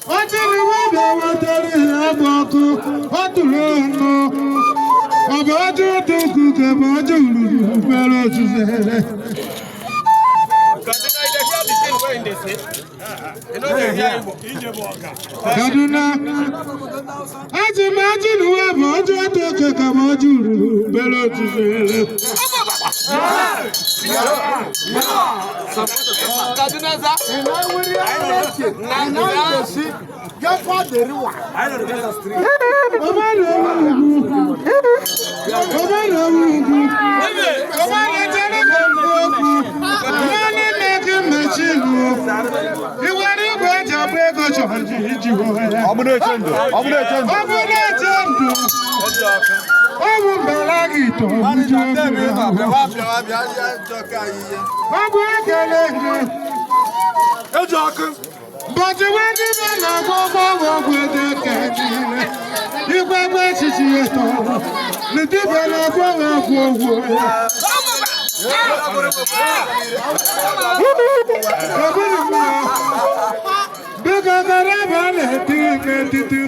Ọ chịrị nwabịa wetara ihe agba ọkụ, ọ tụrụ ọnụ. Ọ bụ ọjị ụtọ ukwu ka bụ ọjị ururu mere otuzere. Kaduna, you dey hear the thing wey dey say? You no dey hear Igbo. Kaduna. Ajị m ajị na uwe bụ ọjị ụtọ oke ka bụ ọjị ururu mere otuzere. Kaduna za. Ọba na-ewu ugwu. Ọba na-ewu ugwu. Ọba na-echere ka m kwuo okwu. Naanị na-eke mechin o. Iwere igwe eji agba ego chọrọ iji hụ ya. Ọ bụ na-eche ndụ. Ọ bụ na-eche ndụ. Ọ bụ na-eche ndụ. Ọ bụ mbala gị tọ buju okwu ahụ. Ọ bụ ekele gị. Eji ọkụ. Bọ̀dé wá níbẹ̀ làwọn ọmọ ọgbọ̀n èdè kẹ̀kẹ́. Igwe gbe echichi eto. N'dibẹ̀ làwọn ọgbọ̀n òwò. Ọbụna mma. Biko gara ebe a na-eti n'etiti.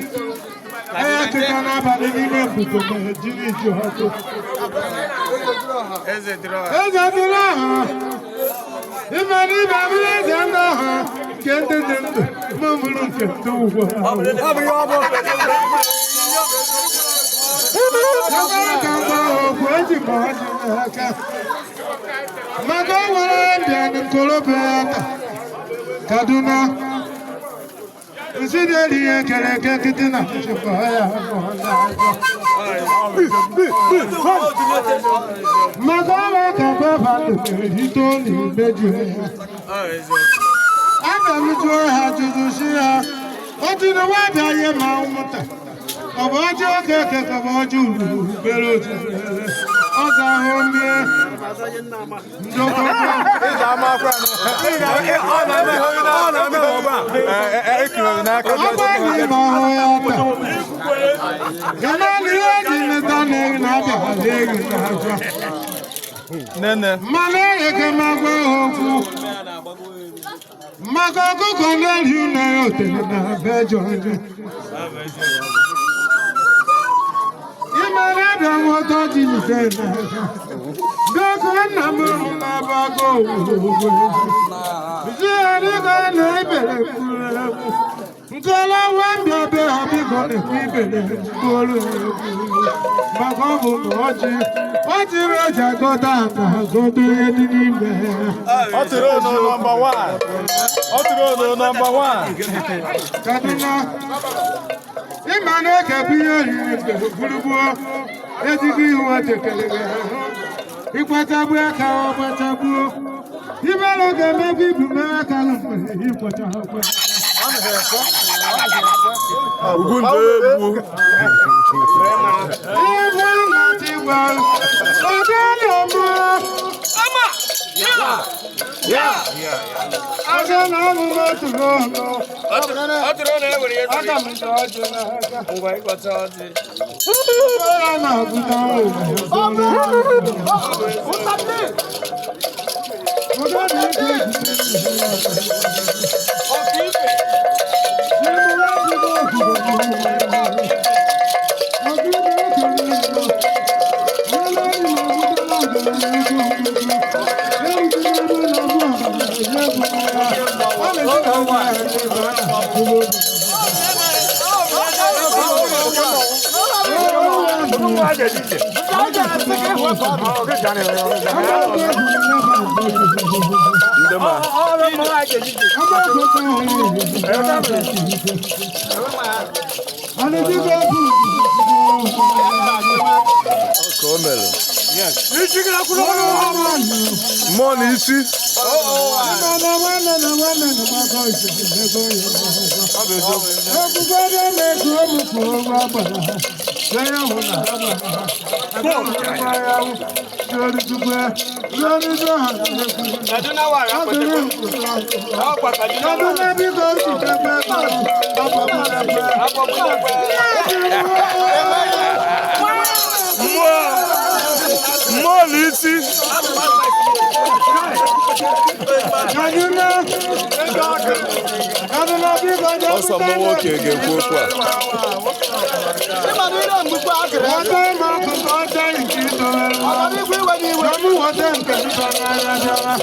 Aya kịta n'abalị n'ime mkpuke ma jiri ji ọkụ. Eze dịrị ọha. Eze dịrị ọha. Ime n'ibe abụrụ eze ndị ọha nke ndị dị ndụ ma bụrụ nke ndị ugwu. Ọ bụ ihe ọ bụ. Ebere ka mgbe okwu eji m ọjị n'aka. Maka o nwere mbịa nkorobịa ya taa. Kaduna. Nsị dị elu ihe kere eke nkịtị na nchịkwa ya abụọ n'azụ. Maka ọrụ ka gọvanọ erite olu imeju ya. Aga m jụọ ha ajụjụ si ha, o tiri nwa bịa ihe ma nwụta. Ọ bụ ọjị oke eke ka ọ bụ ọjị ururu bere otu ọ ga-ahụ mie ndokọta. Ị ga-ama akwa ya. Ọ na-eme ọ na-eme ọgba. Ekiri n'aka. Ọgba ni ma hụ ya taa. Gana ni ihe eji leta na-eri na-abịa ha na-eri na-abịa. Nene. Mana ege m agwa ha okwu. Maka ọkụkọ na-eri une otele na be jọjọ. Ime na-abịa nghọta ji ite n'aka. Biko nna m na-abago owuwe. Zigharigo na ibere mkpụrụ egwu. Nkọla nwa mbịa be ha biko na-ekwu ibere mkpụrụ egwu. Maka ọ bụ na ọjị, ọjị eji agọta na agọta ihe dị n'ime ya. Ọ tụrụ ono nọmba wan. Ọ tụrụ ono nọmba wan. Kaduna ịma na ekekwa ihe oriri mgbe gburugburu ezigbo ihu echekelere ahụ ịkwachagbu aka ọgbachagbuo ibere ga-emebe ibu mere aka mgbe ịkwọcha akwa. Ugwu ndụ egwu. Ibu na-achịgwa ọga na-eme aga na ọmụ n'otu n'ọnụ. Ọ tụrụ ọnụ ewere ya Aga m ndị ọjị n'aka. Ngwa ịkọta ọjị. Ọra na-abụta Ndị ma. Ka o mere. Mmụọ na isi. Ọ bụ eziokwu. Kaduna wara akpọtekwe. Ọkwa Kaduna wara. Akpọkpọtekwe. Mmụọ. Mmụọ na isi. Kaduna, Ọsọ mụ nwoke ga-ekwu okwu a. Wata m ọkụkọ ọcha nke idowere m. Ka m weta nke m dọnara bịara.